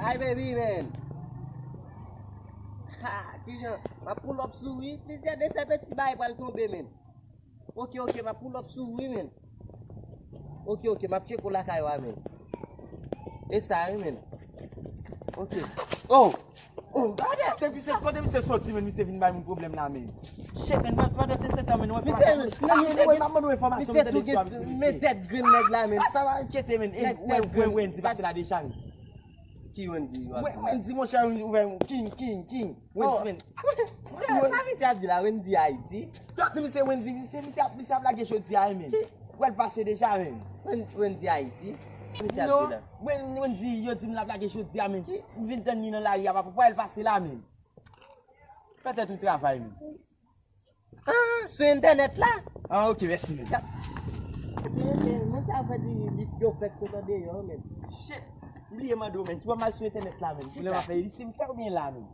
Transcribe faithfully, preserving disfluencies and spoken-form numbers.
Hi baby, man. Ha, kijan? M ap pull up sou ou wi. Plizyè de sèpeti bagay pral tonbe, man. Ok, ok, m ap pull up sou ou wi, man. Ok, ok, m ap tcheke w lakay ou a, man. E sa wi, man. Ok. Oh! Oh, gade! Depi se kote misye soti, man, misye vin bay moun pwoblèm la, man. Shit, man, pandan tout se tan, man, ou wè. Misye, non, misye, m ap mande w enfòmasyon, misye tou gen men tèt grenn nèg la, man. Sa va enkyete, man. E, ou wè, ou wè Wendy pase la deja, man. Ki Wendy w ap di la? Wendy, monchè, ou wè, King, King, King. Wendy, man. Sa misye ap di la, Wendy Ayiti? Yo di misye Wendy, misye, misye ap, misye ap lage jodi a, man. Ou wè l pase deja, man. Wendy Ayiti? Sa misye ap di la? Non, Wendy, yo di m l ap lage jodi a, man. M vin tann li nan lari a, papa, ou wè l pase la, man. Fè tèt ou travay, man. Ah, sou entènèt la? Ah, ok, mèsi, men. Mwen sa fè di li yo fèk sot andeyò, men. Shit, m bliye mande w, men. Ou pa mal sou entènèt la, men. Pwoblèm afè li, si m fè w byen la, men.